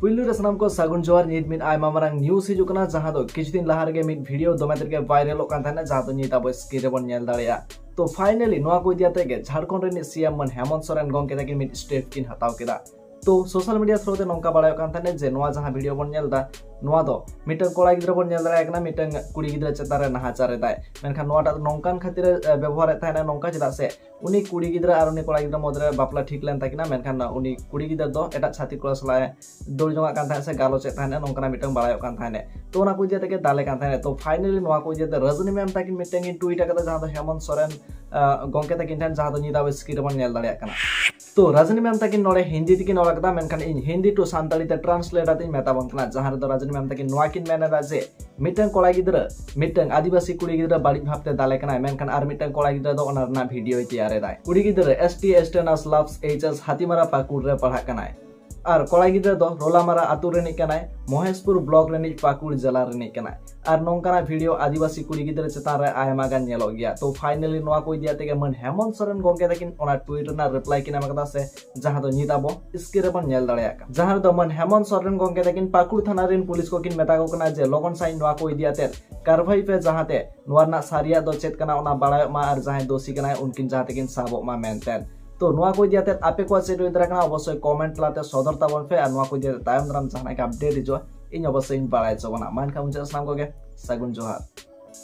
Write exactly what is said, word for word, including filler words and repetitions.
ᱯᱩᱭᱞᱩ ᱨᱮ ᱥᱟᱱᱟᱢ ᱠᱚ ᱥᱟᱹᱜᱩᱱ ᱡᱚᱦᱟᱨ᱾ ᱱᱤᱛ ᱢᱤᱫ ᱟᱭᱢᱟ ᱢᱟᱨᱟᱝ news ᱦᱤᱡᱩᱜ ᱠᱟᱱᱟ, ᱡᱟᱦᱟᱸ ᱫᱚ ᱠᱤᱪᱷᱩ ᱫᱤᱱ ᱞᱟᱦᱟ ᱨᱮᱜᱮ ᱢᱤᱫ video ᱫᱚᱢᱮ ᱛᱮᱫ ᱜᱮ viralᱚᱜ ᱠᱟᱱ ᱛᱟᱦᱮᱱᱟ, ᱡᱟᱦᱟᱸ ᱫᱚ ᱱᱤᱛ ᱟᱵᱚ screen ᱨᱮᱵᱚᱱ ᱧᱮᱞ ᱫᱟᱲᱮᱭᱟᱜᱼᱟ᱾ ᱛᱚ finally ᱱᱚᱣᱟ ᱠᱚ ᱤᱫᱤ ᱠᱟᱛᱮ ᱜᱮ ᱡᱷᱟᱲᱠᱷᱚᱸᱰ ᱨᱤᱱᱤᱡ CM ᱢᱟᱹᱱ ᱦᱮᱢᱚᱱᱛ ᱥᱚᱨᱮᱱ ᱜᱚᱢᱠᱮ ᱛᱟᱹᱠᱤᱱ ᱢᱤᱫ step ᱠᱤᱱ ᱦᱟᱛᱟᱣ ᱠᱮᱫᱟ᱾ ᱛᱚ social media through ᱛᱮ ᱱᱚᱝᱠᱟ ᱵᱟᱲᱟᱭᱚᱜ ᱠᱟᱱ ᱛᱟᱦᱮᱱᱟ ᱡᱮ ᱱᱚᱣᱟ ᱡᱟᱦᱟᱸ video ᱵᱚᱱ ᱧᱮᱞ ᱮᱫᱟ, ᱱᱚᱣᱟ ᱫᱚ ᱢᱤᱫᱴᱟᱝ ᱠᱚᱲᱟ ᱜᱤᱫᱽᱨᱟᱹ ᱵᱚᱱ ᱧᱮᱞ ᱫᱟᱲᱮᱭᱟᱭ ᱠᱟᱱᱟ, ᱢᱤᱫᱴᱟᱝ ᱠᱩᱲᱤ ᱜᱤᱫᱽᱨᱟᱹ ᱪᱮᱛᱟᱱ ᱨᱮ ᱱᱟᱦᱟᱪᱟᱨ ᱮᱫᱟᱭ᱾ ᱢᱮᱱᱠᱷᱟᱱ ᱱᱚᱣᱟᱴᱟᱜ ᱫᱚ ᱱᱚᱝᱠᱟᱱ ᱠᱷᱟᱹᱛᱤᱨ ᱮ, ᱵᱮᱵᱚᱦᱟᱨᱮᱫ ᱛᱟᱦᱮᱱᱟ ᱱᱚᱝᱠᱟ, ᱪᱮᱫᱟᱜ ᱥᱮ ᱩᱱᱤ ᱠᱩᱲᱤ ᱜᱤᱫᱽᱨᱟᱹ ᱟᱨ ᱩᱱᱤ ᱠᱚᱲᱟ ᱜᱤᱫᱽᱨᱟᱹ ᱢᱚᱫᱽᱫᱷᱮ ᱨᱮ ᱵᱟᱯᱞᱟ ᱴᱷᱤᱠ ᱞᱮᱱ ᱛᱟᱹᱠᱤᱱᱟ, ᱢᱮᱱᱠᱷᱟᱱ ᱩᱱᱤ ᱠᱩᱲᱤ ᱜᱤᱫᱽᱨᱟᱹ ᱫᱚ ᱮᱴᱟᱜ ᱪᱷᱟᱹᱛᱤᱠ ᱠᱚᱲᱟ ᱥᱟᱞᱟᱜ ᱮ ᱫᱟᱹᱲ ᱡᱚᱝᱟᱜ ᱠᱟᱱ ᱛᱟᱦᱮᱸᱫ ᱥᱮ ᱜᱟᱞᱚᱪᱮᱫ ᱛᱟᱦᱮᱸᱫ, ᱱᱚᱝᱠᱟᱱᱟᱜ ᱢᱤᱫᱴᱟᱝ ᱵᱟᱲᱟᱭᱚᱜ ᱠᱟᱱ ᱛᱟᱦᱮᱸᱫ᱾ ᱛᱚ ᱚᱱᱟ ᱠᱚ ᱤᱫᱤ ᱠᱟᱛᱮ ᱜᱮ ᱫᱟᱞᱮ ᱠᱟᱱ ᱛᱟᱦᱮᱸᱫ᱾ ᱛᱚ finally ᱱᱚᱣᱟ ᱠᱚ ᱤᱫᱤ ᱠᱟᱛᱮ ᱨᱟᱡᱽᱱᱤ ᱢᱮᱢ ᱛᱟᱹᱠᱤᱱ ᱢᱤᱫᱴᱟᱝ ᱠᱤᱱ tweet ᱟᱠᱟᱫᱟ, ᱡᱟᱦᱟᱸ ᱫᱚ ᱦᱮᱢᱚᱱᱛ ᱥᱚᱨᱮᱱ ᱟ, ᱜᱚᱢᱠᱮ ᱛᱟᱹᱠᱤᱱ ᱴᱷᱮᱱ, ᱡᱟᱦᱟᱸ ᱫᱚ ᱱᱤᱛ ᱟᱵᱚ screen ᱨᱮᱵᱚᱱ ᱧᱮᱞ ᱫᱟᱲᱮᱭᱟᱜ ᱠᱟᱱᱟ᱾ ᱛᱚ ᱨᱟᱡᱽᱱᱤ ᱢᱮᱢ ᱛᱟᱹᱠᱤᱱ ᱱᱚᱰᱮ ᱦᱤᱱᱫᱤ ᱛᱮᱠᱤᱱ ᱚᱞ ᱟᱠᱟᱫᱟ, ᱢᱮᱱᱠᱷᱟᱱ ᱤᱧ ᱦᱤᱱᱫᱤ to ᱥᱟᱱᱛᱟᱲᱤ ᱛᱮ translate ᱟᱛᱮᱧ ᱢᱮᱛᱟ ᱵᱚᱱ ᱠᱟᱱᱟ, ᱡᱟᱦᱟᱸ ᱨᱮᱫᱚ ᱨᱟᱡᱽᱱᱤ ᱢᱮᱢ ᱛᱟᱹᱠᱤᱱ ᱱᱚᱣᱟ ᱠᱤᱱ ᱢᱮᱱ ᱮᱫᱟ ᱡᱮ ᱢᱤᱫᱴᱟᱝ ᱠᱚᱲᱟ ᱜᱤᱫᱽᱨᱟᱹ ᱢᱤᱫᱴᱟᱝ ᱟᱹᱫᱤᱵᱟᱹᱥᱤ ᱠᱩᱲᱤ ᱜᱤᱫᱽᱨᱟᱹ ᱵᱟᱹᱲᱤᱡ ᱵᱷᱟᱵᱛᱮ ᱫᱟᱞᱮ ᱠᱟᱱᱟᱭ, ᱢᱮᱱᱠᱷᱟᱱ ᱟᱨ ᱢᱤᱫᱴᱟᱝ ᱠᱚᱲᱟ ᱜᱤᱫᱽᱨᱟᱹ ᱫᱚ ᱚᱱᱟ ᱨᱮᱱᱟᱜ video ᱭ ᱛᱮᱭᱟᱨ ᱮᱫᱟᱭ᱾ ᱠᱩᱲᱤ ᱜᱤᱫᱽᱨᱟᱹ ST Easterners Loves HS ᱦᱟᱛᱤᱢᱟᱨᱟ ᱯᱟᱹᱠᱩᱲ ᱨᱮ ᱯᱟᱲᱦᱟᱜ ᱠᱟᱱᱟᱭ᱾ ᱟᱨ ᱠᱚᱲᱟ ᱜᱤᱫᱽᱨᱟᱹ ᱫᱚ ᱨᱳᱞᱟᱢᱟᱨᱟ ᱟᱛᱳ ᱨᱤᱱᱤᱡ ᱠᱟᱱᱟᱭ, ᱢᱚᱦᱮᱥᱯᱩᱨ block ᱨᱤᱱᱤᱡ ᱯᱟᱹᱠᱩᱲ ᱡᱮᱞᱟ ᱨᱤᱱᱤᱡ ᱠᱟᱱᱟᱭ᱾ ᱟᱨ ᱱᱚᱝᱠᱟᱱᱟᱜ video ᱟᱹᱫᱤᱵᱟᱹᱥᱤ ᱠᱩᱲᱤ ᱜᱤᱫᱽᱨᱟᱹ ᱪᱮᱛᱟᱱ ᱨᱮ ᱟᱭᱢᱟ ᱜᱟᱱ ᱧᱮᱞᱚᱜ ᱜᱮᱭᱟ᱾ ᱛᱚ finally ᱱᱚᱣᱟ ᱠᱚ ᱤᱫᱤ ᱠᱟᱛᱮ ᱜᱮ ᱢᱟᱹᱱ ᱦᱮᱢᱚᱱᱛ ᱥᱚᱨᱮᱱ ᱜᱚᱢᱠᱮ ᱛᱟᱹᱠᱤᱱ ᱚᱱᱟ tweet ᱨᱮᱱᱟᱜ reply ᱠᱤᱱ ᱮᱢ ᱟᱠᱟᱫᱟ, ᱥᱮ ᱡᱟᱦᱟᱸ ᱫᱚ ᱱᱤᱛ ᱟᱵᱚ screen ᱨᱮᱵᱚᱱ ᱧᱮᱞ ᱫᱟᱲᱮᱭᱟᱜ ᱠᱟᱱᱟ, ᱡᱟᱦᱟᱸ ᱨᱮᱫᱚ ᱢᱟᱹᱱ ᱦᱮᱢᱚᱱᱛ ᱥᱚᱨᱮᱱ ᱜᱚᱢᱠᱮ ᱛᱟᱹᱠᱤᱱ ᱯᱟᱹᱠᱩᱲ ᱛᱷᱟᱱᱟ ᱨᱤᱱ ᱯᱩᱞᱤᱥ ᱠᱚᱠᱤᱱ ᱢᱮᱛᱟ ᱠᱚ ᱠᱟᱱᱟ ᱡᱮ ᱞᱚᱜᱚᱱ ᱥᱟᱺᱦᱤᱡ ᱱᱚᱣᱟ ᱠᱚ ᱤᱫᱤ ᱠᱟᱛᱮ ᱠᱟᱨᱣᱟᱭ ᱯᱮ, ᱡᱟᱦᱟᱸᱛᱮ ᱱᱚᱣᱟ ᱨᱮᱱᱟᱜ ᱥᱟᱹᱨᱤᱭᱟᱜ ᱫᱚ ᱪᱮᱫ ᱠᱟᱱᱟ ᱚᱱᱟ ᱵᱟᱲᱟᱭᱚᱜ ᱢᱟ ᱟᱨ ᱡᱟᱦᱟᱸᱭ ᱫᱳᱥᱤ ᱠᱟᱱᱟᱭ ᱩᱱᱠᱤᱱ ᱡᱟᱦᱟᱸ ᱛᱮᱠᱤᱱ ᱥᱟᱵᱚᱜ ᱢᱟ ᱢᱮᱱᱛᱮ᱾ ᱛᱚ ᱱᱚᱣᱟ ᱠᱚ ᱤᱫᱤ ᱠᱟᱛᱮ ᱟᱯᱮ ᱠᱚᱣᱟᱜ ᱪᱮᱫ ᱩᱭᱦᱟᱹᱨ ᱠᱟᱱᱟ ᱚᱵᱚᱥᱥᱳᱭ comment ᱛᱟᱞᱟᱛᱮ ᱥᱚᱫᱚᱨ ᱛᱟᱵᱚᱱ ᱯᱮ, ᱟᱨ ᱱᱚᱣᱟ ᱠᱚ ᱤᱫᱤ ᱠᱟᱛᱮ ᱛᱟᱭᱚᱢ ᱫᱟᱨᱟᱢ ᱡᱟᱦᱟᱱᱟᱜ ᱜᱮ update ᱦᱤᱡᱩᱜᱼᱟ ᱤᱧ ᱚᱵᱚᱥᱥᱳᱭ ᱤᱧ ᱵᱟᱲᱟᱭ ᱦᱚᱪᱚ ᱵᱚᱱᱟ᱾ ᱢᱟ ᱮᱱᱠᱷᱟᱱ ᱢᱩᱪᱟᱹᱫ ᱥᱟᱱᱟᱢ ᱠᱚᱜᱮ ᱥᱟᱹᱜᱩᱱ ᱡᱚᱦᱟᱨ᱾